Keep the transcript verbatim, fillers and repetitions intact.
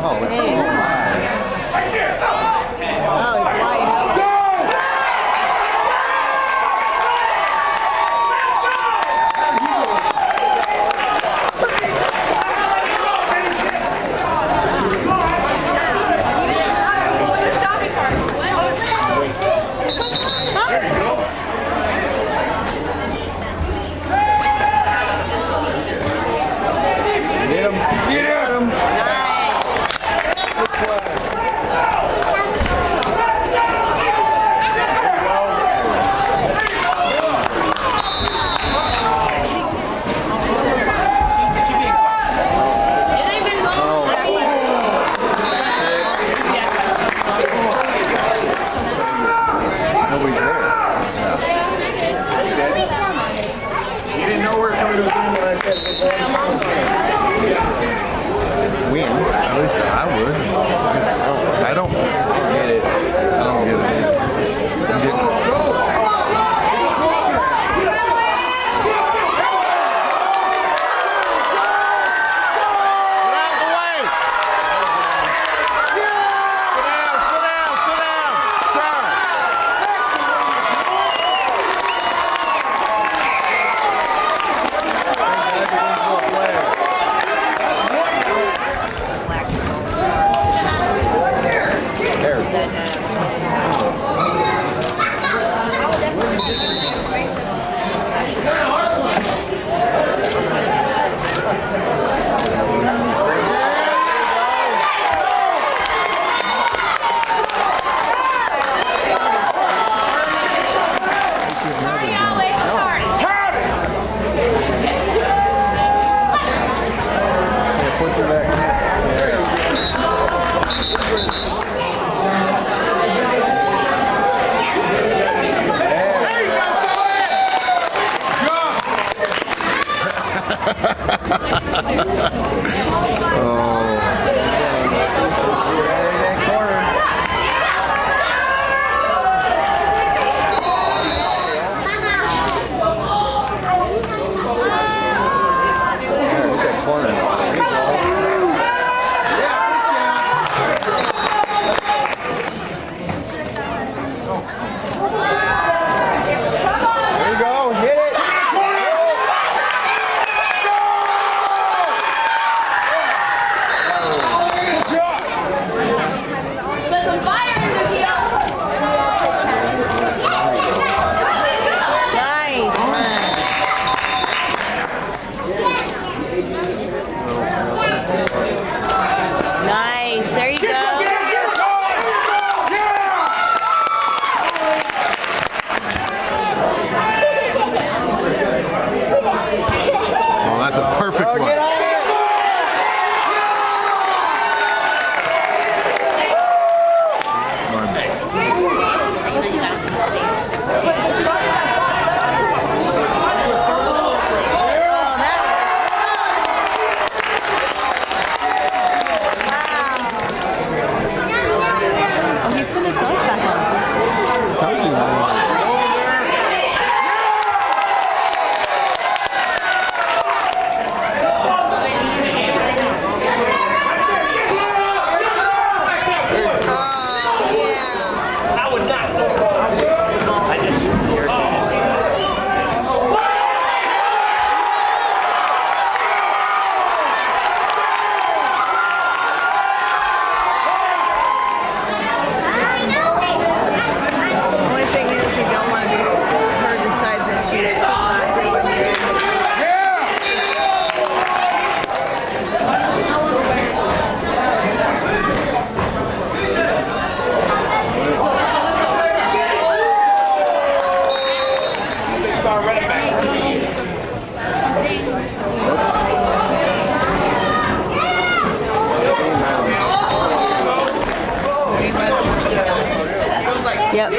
Oh, it's so high. Oh, it's wide open. Get him! Get him! Nice. Good play. Nobody's there. You didn't know we were coming to the game when I said good morning. Win? At least I would. I don't get it. I don't get it. Get out of the way! Sit down, sit down, sit down! Stop! There you go, hit it! Put some fire in the heel. Nice, man. Nice, there you go. Oh, that's a perfect one. Oh, he's put his gloves back on. Told you, man. Only thing is, you don't want to be her decide that she's Yep.